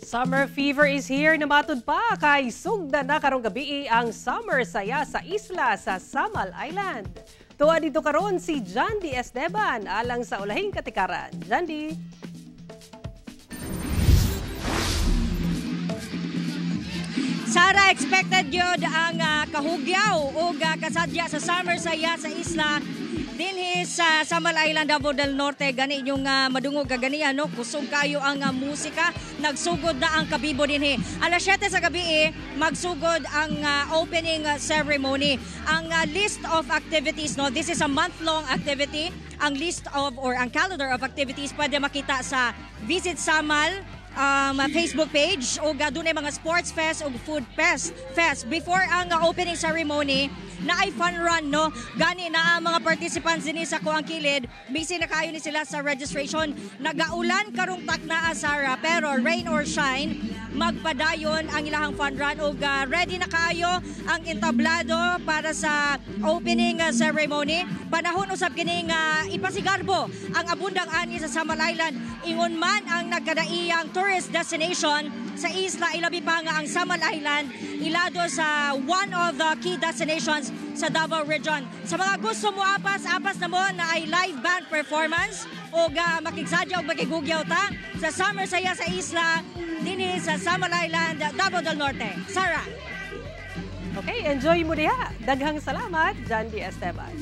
Summer fever is here na matud pa kay sugda na karong gabi ang summer saya sa isla sa Samal Island. Tuwa dito karon si Jandy Esteban alang sa ulahing katikaran. Jandy. Sara, expected yun ang kahugyaw o kasadya sa summer saya sa isla dinhi sa Samal Island, Davao del Norte. Gani inyong madungog kaganiya, no? Kusog kayo ang musika, nagsugod na ang kabibo dinhi. Alas 7 sa gabi magsugod ang opening ceremony. Ang list of activities, no, this is a month-long activity. Ang list of or ang calendar of activities pwede makita sa Visit Samal Facebook page o dunay mga sports fest ug food fest. Before ang opening ceremony, na ay fun run, no? Gani na ang mga participants dinhi sa kuang kilid, busy na kayo ni sila sa registration. Nagaulan karong takna, Sara, pero rain or shine, magpadayon ang ilahang fun run ug ready na kayo ang entablado para sa opening ceremony. Panahon usab kining ipasigarbo ang abundang ani sa Samal Island. Ingon man ang nagkadaiyang tourist destination sa isla, ilabi pa nga ang Samal Island ilado sa one of the key destinations sa Davao Region. Sa mga gusto mo apas, apas na mo na ay live band performance o makigsadya o makigugyaw ta sa Summer Saya sa isla dinhi sa Samal Island, Davao del Norte. Sarah. Okay, enjoy mo diha. Daghang salamat, Jandy Esteban.